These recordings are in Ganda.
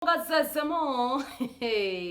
Nga zezemu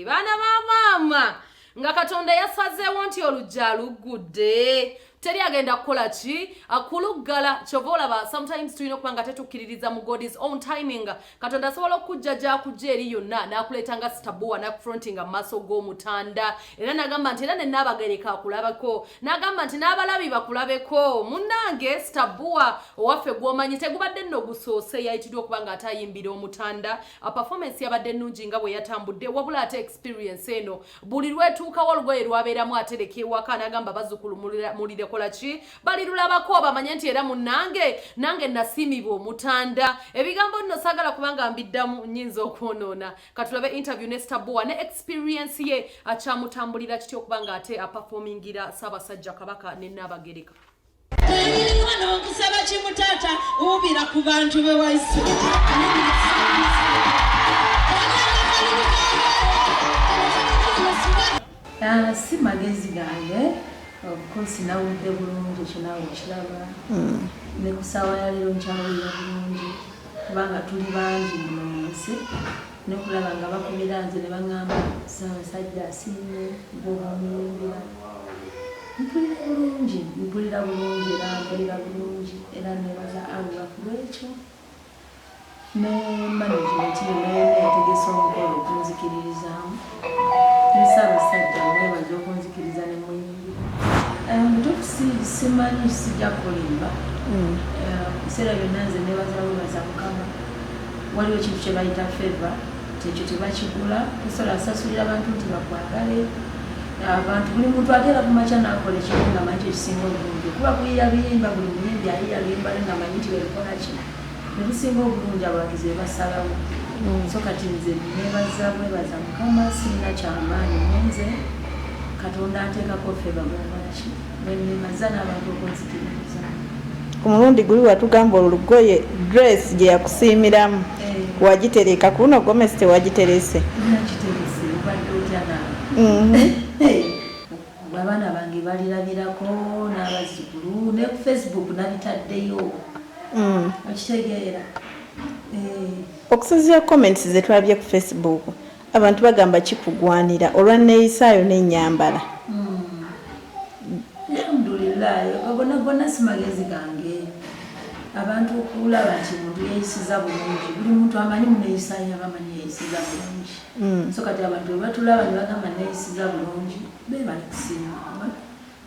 baana ba maama nga Katonda yasazeewo nti oluggi aluggudde, teri agenda kukola ki akuluggala. Kyova olaba sometimes tulina okuba nga tetukkiririza mu God's own timing. Katonda asobola okukujja gyakujja eri yonna n'akuleeta nga Sitabuwa, n'akufrontinga mu maaso g'Omutanda, era n'agamba nti era ne Naabagereka akulabako, n'agamba nti n'abalabi bakulabeko. Munnange Sitabuwa owaffe gw'omanyi, tegubadde nno gusoose yayitiddwa okuba nga ate ayimbira Omutanda. A performance yabadde nnungi nga bwe yatambudde, wabula ate experience eno buli lwetuukawo olugoye lwabeeramu atereka ewaka, n'agamba bazzukulu mulirekola ki balirulabako bamanye nti era munnange nange nasiimibwa Omutanda. Ebigambo nno saagala kubanga mbiddamu, nnyinza okwonoona. Katulabe interview ne Stabua ne experience ye, akyamutambulira kitya okuba nga ate aperformingira Ssaabasajja Kabaka ne Nnaabagereka. Wano nkusaba kimu, taata, wubira ku bantu be waisi. Ah, si magezi gange. Of course nawulidde bulungi, ekyo naawe okiraba. Ne ku ssaawa ya leero nkyawulira bulungi, kubanga tuli bangi muno mu nsi, nokulaba nga bakubira nze ne baŋŋamba Ssaabasajja asiimye gwoba omuyimbira. Mpulira bulungi, mpulira bulungi, era mpulira bulungi, era nebaza Allah ku lwekyo ne management yonna yonna yategese omukolo okunzikiririzaamu, ne Ssaabasajja mwebaza okunzikiriza ne muyimbira. Mutuufu simanyi, sijja kulimba. Biseera byonna nze nebaza bwebaza Mukama. Waliwo ekintu kye bayita favor, ekyo tebakigula, tosobola kusasulira bantu nti bakwagale. Abantu, buli muntu akeera ku makya n'akola ekintu nga manyi kyekisinga obulungi, okuba kuyiya biyimba. Buli muyimbi ayiya luyimba lwe nga manyi nti lwelukola ki ne lusinga obulungi, abawagizi be basalawo. So kati nze nebaza bwebaza Mukama, sirina kyamaanyi munze. Katonda anteekako favor gwenkolaki, bwenemaza n'abantu okunzikiririza. Ku mulundi guli watugamba olugoye dress gye yakusiimiramu wagitereka, ku luno gomesi tewagiterese. Nakiterese, obadde otya naawe? Abaana bange balirabirako n'abazzukulu, ne ku Facebook nabitaddeyo. Okitegeera? Eh. Okusinziira ku comments ze twalabye ku Facebook, abantu bagamba kikugwanira olwa neeyisaayo n'ennyambala. Alhamdulillahi, gonna gonna si magezi gange. Abantu okulaba nti omuntu yeeyisiza bulungi, buli muntu amanyi muneeyisayo aba amanyi yeeyisiza bulungi. So kati abantu bwe batulaba ne bagamba neeyisiza bulungi, beebale kusiima.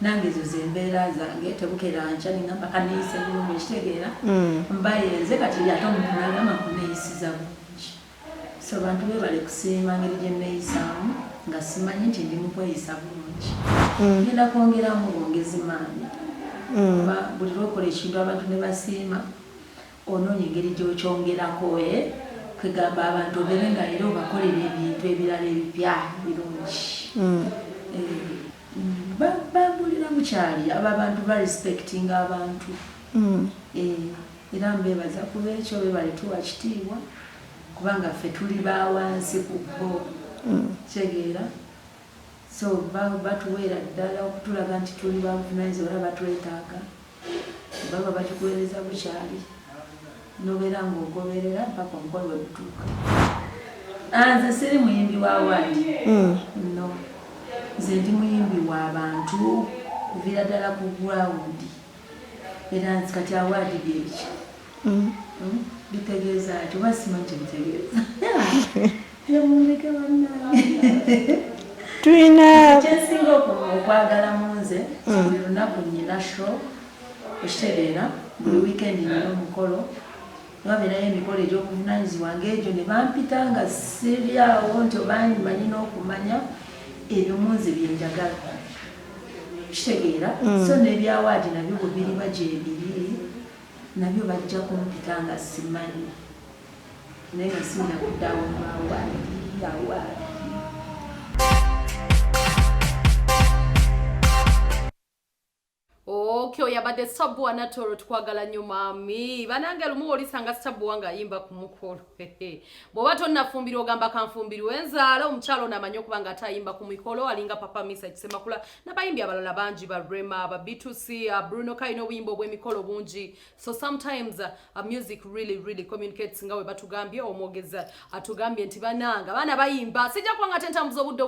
Nange ezo zembeera zange, tebukera nkya nengamba kaneeyise bulungi, ekitegeera mba yenze. Kati ate omuntu nagamba nkuneeyisiza bulungi, so bantu beebale kusiima ngeri gye neeyisaamu nga simanyi nti ndi mu kweyisa bulungi. Ngenda kwongeramu bwongezi maanyi, kuba buli lwokola ekintu abantu ne basiima, onoonya engeri gy'okyongerako, kwegamba abantu obeere nga era obakolera ebintu ebirala ebipya birungi. Bambulira bukyali abo abantu barespectinga abantu. Era mbeebaza kuba ekyo, bebale tuwa kitiibwa, kubanga ffe tuli ba wansi ku bo, kitegeera? So batuweera ddala okutulaga nti tuli babuvunanyizibwa era batwetaaga. Baba bakikuweereza bukyali, nobeera ng'ogoberera mpaka omukolo we gutuuka. Ah, nze siri muyimbi wa award. No, nze ndi muyimbi wa bantu kuviira ddala ku ground, era nze kati award byeki? Bitegeeza ki? Oba simanyi kyebitegeeza, byemundeke bannange. Tulina Kyensinga okwagala mu nze, buli lunaku nyina show, okitegeera? Buli weekend nyina omukolo, wabeerayo emikolo egy'obuvunanyizibwa ngaegyo ne bampita nga siri awo nti oba manyi n'okumanya ebyo mu nze byenjagala, kitegeera? So n'ebya award nabyo bwe biriba gyebiri, nabyo bajja kumpita nga simanyi, naye nga sirina kuddawo mu award award. Okay. Okay, oyabadde Stabua Natoro, tukwagala nnyo maami. Banange, lumu olisanga Stabua ng'ayimba ku mukolo. Bw'oba tonnafumbirwa, ogamba kanfumbirwe enzaala. Omukyalo ono amanyi okuba nga ate ayimba ku mikolo, alinga Papa Misa Kisemakula n'abayimbi abalala bangi, ba Rema, ba B2C, Bruno Kalina obuyimba obw'emikolo bungi. So sometimes music really really communicates, nga bwe batugambye. Omwogezi atugambye nti banange abaana bayimba. Sijja kuba nga tentambuza obudde.